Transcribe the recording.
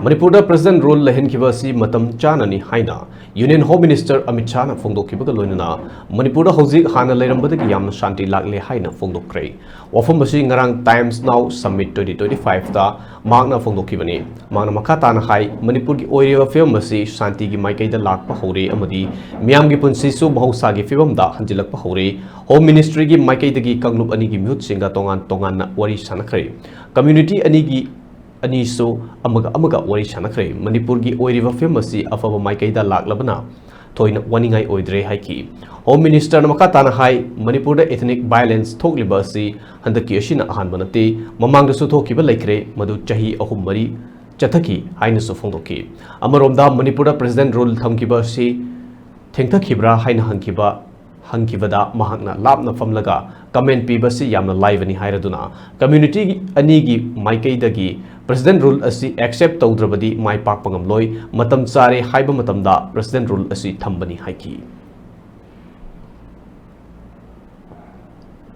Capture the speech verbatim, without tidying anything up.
ꯃꯅꯤꯄꯨꯔꯗ President Rule ꯂꯩꯍꯟꯈꯤꯕ ꯑꯁꯤ ꯃꯇꯝ ꯆꯥꯅꯅꯤ ꯍꯥꯏꯅ Union Home Minister ꯑꯃꯤꯠ ꯁꯥꯍꯅ ꯐꯣꯡꯗꯣꯛꯈꯤꯕꯒ ꯂꯣꯏꯅꯅ ꯃꯅꯤꯄꯨꯔꯗ ꯍꯧꯖꯤꯛ ꯍꯥꯟꯅ ꯂꯩꯔꯝꯕꯗꯒꯤ ꯌꯥꯝꯅ ꯁꯥꯟꯇꯤ ꯂꯥꯛꯂꯦ ꯍꯥꯏꯅ ꯐꯣꯡꯗꯣꯛꯈ꯭ꯔꯦ꯫ ꯋꯥꯐꯝ ꯑꯁꯤ ꯉꯔꯥꯡ Times Now Summit twenty twenty-five ꯇ ꯃꯍꯥꯛꯅ ꯐꯣꯡꯗꯣꯛꯈꯤꯕꯅꯤ꯫ ꯃꯍꯥꯛꯅ ꯃꯈꯥ ꯇꯥꯅ ꯍꯥꯏ, ꯃꯅꯤꯄꯨꯔꯒꯤ ꯑꯣꯏꯔꯤꯕ ꯐꯤꯕꯝ ꯑꯁꯤ ꯁꯥꯟꯇꯤꯒꯤ ꯃꯥꯏꯀꯩꯗ ꯂꯥꯛꯄ ꯍꯧꯔꯦ ꯑꯃꯗꯤ ꯃꯤꯌꯥꯝꯒꯤ ꯄꯨꯟꯁꯤꯁꯨ ꯃꯍꯧꯁꯥꯒꯤ ꯐꯤꯕꯝꯗ ꯍꯟꯖꯤꯜꯂꯛꯄ ꯍꯧꯔꯦ꯫ Home Ministry ꯒꯤ ꯃꯥꯏꯀꯩꯗꯒꯤ ꯀꯥꯡꯂꯨꯞ ꯑꯅꯤꯒꯤ ꯃꯤꯍꯨꯠꯁꯤꯡꯒ ꯇꯣꯉꯥꯟ ꯇꯣꯉꯥꯟꯅ ꯋꯥꯔꯤ ꯁꯥꯟꯅꯈ꯭ꯔꯦ꯫ Community ꯑꯅꯤꯒꯤ ꯑꯅꯤꯁꯨ ꯑꯃꯒ ꯑꯃꯒ ꯋꯥꯔꯤ ꯁꯥꯟꯅꯈ꯭ꯔꯦ꯫ ꯃꯅꯤꯄꯨꯔꯒꯤ ꯑꯣꯏꯔꯤꯕ ꯐꯤꯕꯝ ꯑꯁꯤ ꯑꯐꯕ ꯃꯥꯏꯀꯩꯗ ꯂꯥꯛꯂꯕꯅ ꯊꯣꯏꯅ ꯋꯥꯅꯤꯡꯉꯥꯏ ꯑꯣꯏꯗ꯭ꯔꯦ ꯍꯥꯏꯈꯤ꯫ Home Minister ꯅ ꯃꯈꯥ ꯇꯥꯅ ꯍꯥꯏ, ꯃꯅꯤꯄꯨꯔꯗ ethnic violence ꯊꯣꯛꯂꯤꯕ ꯑꯁꯤ ꯍꯟꯗꯛꯀꯤ ꯑꯁꯤꯅ ꯑꯍꯥꯟꯕ ꯅꯠꯇꯦ, ꯃꯃꯥꯡꯗꯁꯨ ꯊꯣꯛꯈꯤꯕ ꯂꯩꯈ꯭ꯔꯦ, ꯃꯗꯨ ꯆꯍꯤ ꯑꯍꯨꯝ ꯃꯔꯤ ꯆꯠꯊꯈꯤ ꯍꯥꯏꯅꯁꯨ ꯐꯣꯡꯗꯣꯛꯈꯤ꯫ ꯑꯃꯔꯣꯝꯗ ꯃꯅꯤꯄꯨꯔꯗ President Rule ꯊꯝꯈꯤꯕ ꯑꯁꯤ ꯊꯦꯡꯊꯈꯤꯕ꯭ꯔꯥ ꯍꯥꯏꯅ ꯍꯪꯈꯤꯕ ꯍꯪꯈꯤꯕꯗ ꯃꯍꯥꯛꯅ ꯂꯥꯞꯅ ꯐꯝꯂꯒ comment ꯄꯤꯕꯁꯤ ꯌꯥꯝꯅ ꯂꯥꯏꯕꯅꯤ ꯍꯥꯏꯔꯗꯨꯅ, community ꯑꯅꯤꯒꯤ ꯃꯥꯏꯀꯩꯗꯒꯤ President Rule ꯑꯁꯤ accept ꯇꯧꯗ꯭ꯔꯕꯗꯤ ꯃꯥꯏ ꯄꯥꯛꯄ ꯉꯝꯂꯣꯏ, ꯃꯇꯝ ꯆꯥꯔꯦ ꯍꯥꯏꯕ ꯃꯇꯝꯗ President Rule ꯑꯁꯤ ꯊꯝꯕꯅꯤ ꯍꯥꯏꯈꯤ꯫